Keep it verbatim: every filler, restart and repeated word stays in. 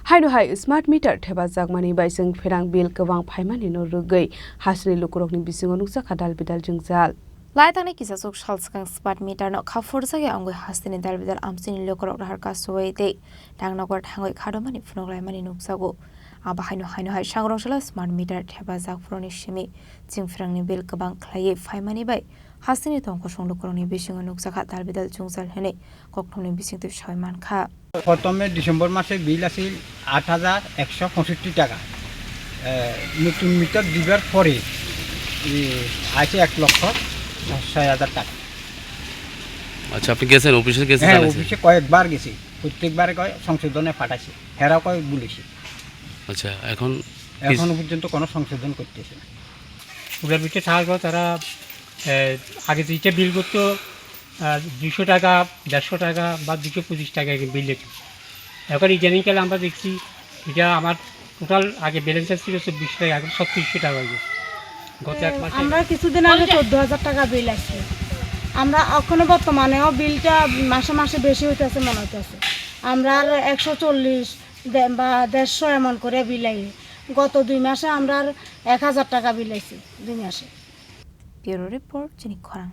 Haino hai smart meter thepajakmani bai chwng pherang bill kwbang phaimanino rwgwi hasteni lukurokni bisingo nukjakha dalbidal jwngjal. Laitangni kisasuk sal swkang smart meter no kha phurjakya wngwi hasteni dalbidal amchini lukurok nahar kasui tei rang nokbar thangwi khadomani phunuk laimani nukjago. Abo haino haino hai sangrong salo smart meter thepajak phuruni simi chwng pherangni bill kwbang khlaiwi phaimani bai hasteni tongkosong lukurokni bisingo nukjakha dalbidal jwngjal hwnwi kokthumni bisingtwi sawi mankha. প্রথমে ডিসেম্বর মাসে বিল আছিল আট হাজার একশো পঁয়ষট্টি টাকা। এ, নতুন মিটার দিবার পরে, এ, আছে এক লক্ষ ছয় হাজার টাকা। আচ্ছা, আপনি গেছেন, অফিসে গেছেন, হ্যাঁ, জানাইছেন? অফিসে কয়েকবার গেছি, প্রত্যেকবারে কয় সংশোধনে পাঠাইছে, হেরা কয় বলেছে। আচ্ছা, এখন কি এখনো পর্যন্ত কোনো সংশোধন করতেছে না। ওগুলোর ভিতরে থাকবো তারা, এ, আগে যেটা বিল করতো, আহ, দুশো টাকা, দেড়শো টাকা বা দুশো পঁচিশ টাকা এরকম বিল দিত। এখন ইদানিংকালে আমরা দেখছি, এটা আমার টোটাল আগে ব্যালেন্স ছিল চব্বিশশো টাকা, এখন ছত্রিশশো টাকা হয়ে গেছে। গত এক মাসে আমরা কিছুদিন আগে চোদ্দ হাজার টাকা বিল আসছে। আমরা এখনো বর্তমানেও বিলটা মাসে মাসে বেশি হইতেছে মনে হইতেছে। আমরা আর একশো চল্লিশ দে-, বা দেড়শো এমন করে বিল আইয়ে। গত দুই মাসে আমরা আর এক হাজার টাকা বিল আইছে দুই মাসে। Bureau Report, Chini Khorang.